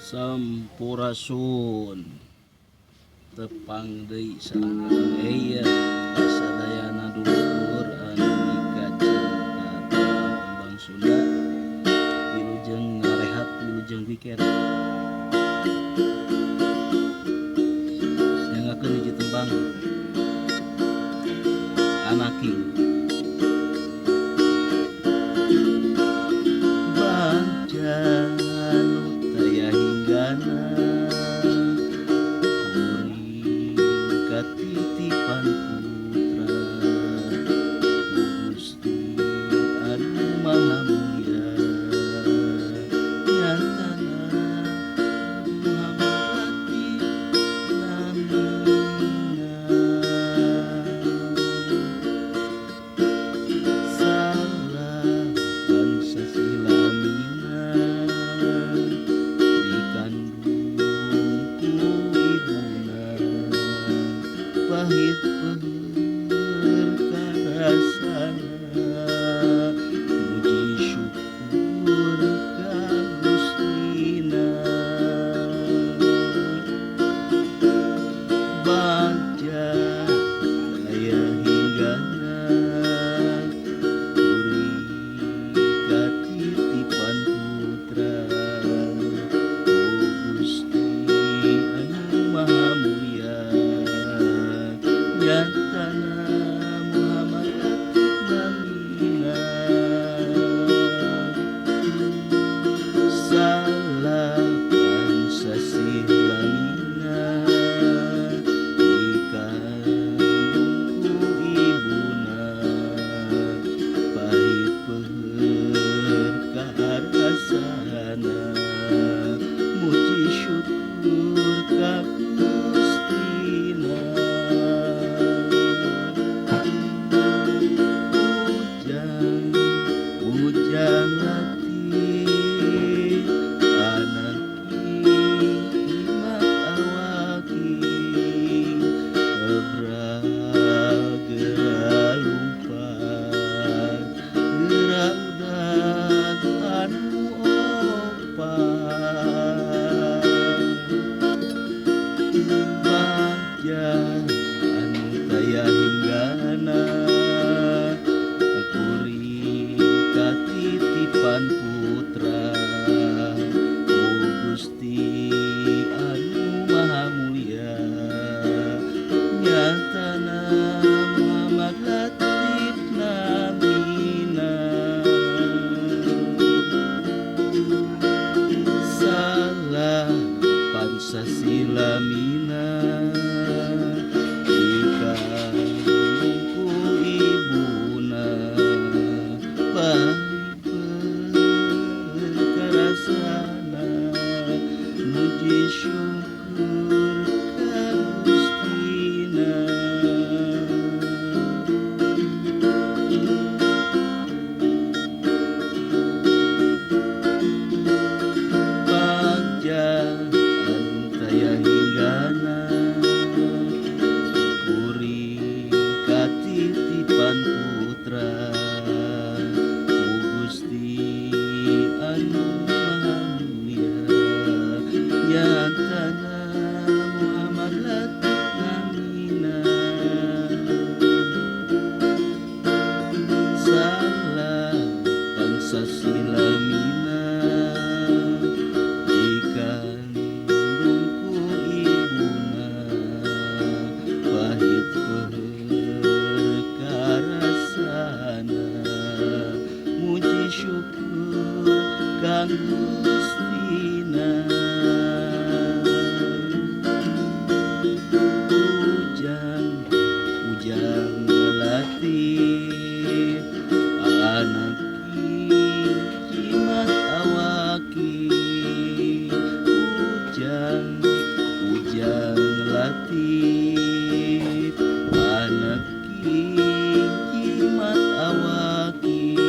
Sampurasun. Tepang deui sareng Kang Eya kasadayana dulur anu mikacinta tembang Sunda. Wilujeng ngarehat, wilujeng weekend. Nyangakeun hiji tembang Anaking. Bagja anu taya hinggana kuring katitipan putra ku Gusti anu Maha Mulia nyatana Muhammad Latif namina salapan sasih lamina dikandung ku ibuna pahit peuheur karasana muji syukur ka Gustina bagja taya hinggana kuring katitipan putra ku Gusti anu Maha Mulia nyatana Muhammad Latif namina salapan sasih lamina dikandung ku ibuna pahit peuheur karasana muji syukur ka Gustina ujang ujang Latif anak jimat awaking ebra geura lumpat geura udag anu opat bagja anu taya hinggana kuring katitipan putra ku Gusti anu Maha Mulia nyatana Muhammad Latif namina salapan sasih lamina dikandung ku ibuna pahit peuheur karasana muji syukur ka Gustina bagja anu taya hinggana kuring katitipan putra ku Gusti anu Maha Mulia nyatana Muhammad Latif namina salapan sasih lamina dikandung ku ibuna pahit peuheur karasana muji syukur ka Gustina ujang ujang Latif anak jimat awaking ujang ujang Latif anak jimat awaking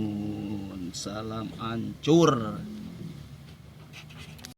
Nuhun, salam ancur.